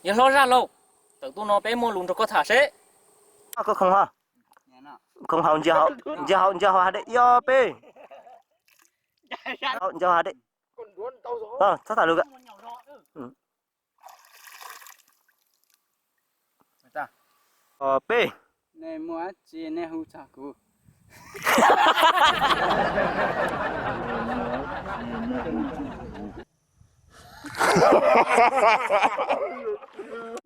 Yawg hlob Zaj Laug, tawm tuaj no peb muaj lus nrog koj tham seb. Koj khoov hauv, ntsia hauv, ntsia hauv hav dej ib ob peb. Ntsia hauv hav dej. Txhob tham lus. Peb. Nej muaj dab tsi nej hu txog kuv?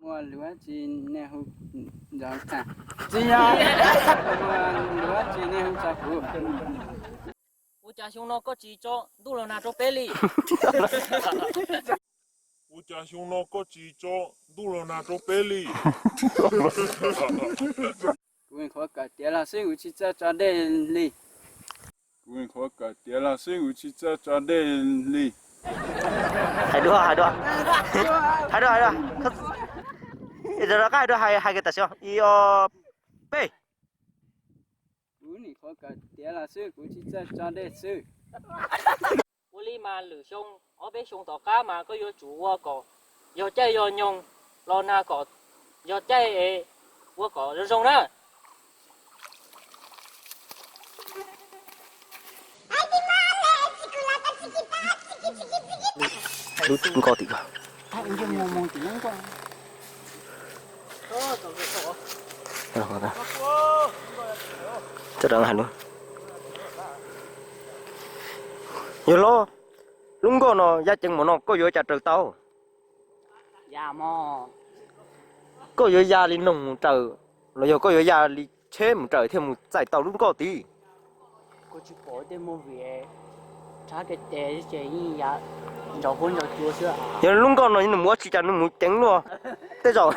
Muaj lus dab tsi nej hu, tsis yog, muaj lus dab tsi nej hu txog kuv? Ua cas xyoo no koj tsis tso ntuj los nag rau peb li? Ua cas xyoo no koj tsis tso ntuj los nag rau peb li? Kuv qhuav kawm tiav los xwb, kuv tsis txawj tso dej li. Kuv qhuav kawm tiav los xwb, kuv tsis txawj tso dej li. Hais dua, hais dua. Hais dua, hais dua. Rov qab hais dua, hais, hais kiag tam sim no. Ib ob peb. Kuv nim qhuav kawm tiav los xwb, kuv tsis txawj tso dej xwb. Ua li mas lwm xyoo, ob peb xyoo tom qab mas koj yuav tsum ua kom yog caij yog nyoog los nag kom yog caij es ua kom zoo zoo na. Lub nkoj tim ko. Coj rau hais lus. Yawg hlob, lub nkoj no ya ceev npaum no koj yuav ua cas raws tau? Koj yuav ya li noog mus raws, los yog koj yuav ya li tsheb mus raws thiaj mus txais tau lub nkoj tid? Yog lub nkoj no nws mus ua tsis cas nws mus ceev luaj. Tej zaum,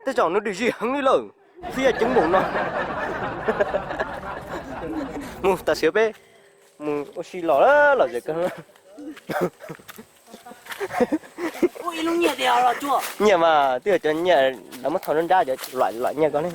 tej zaum nws dim zij heev li lawm, thiaj ya ceev npaum no. Mus tam sim peb mus ua si los, los zem kawg. Nyiaj mas twb yog cov nyiaj lawv muab thau nruab nrab cov lom lom nyiaj ko ne.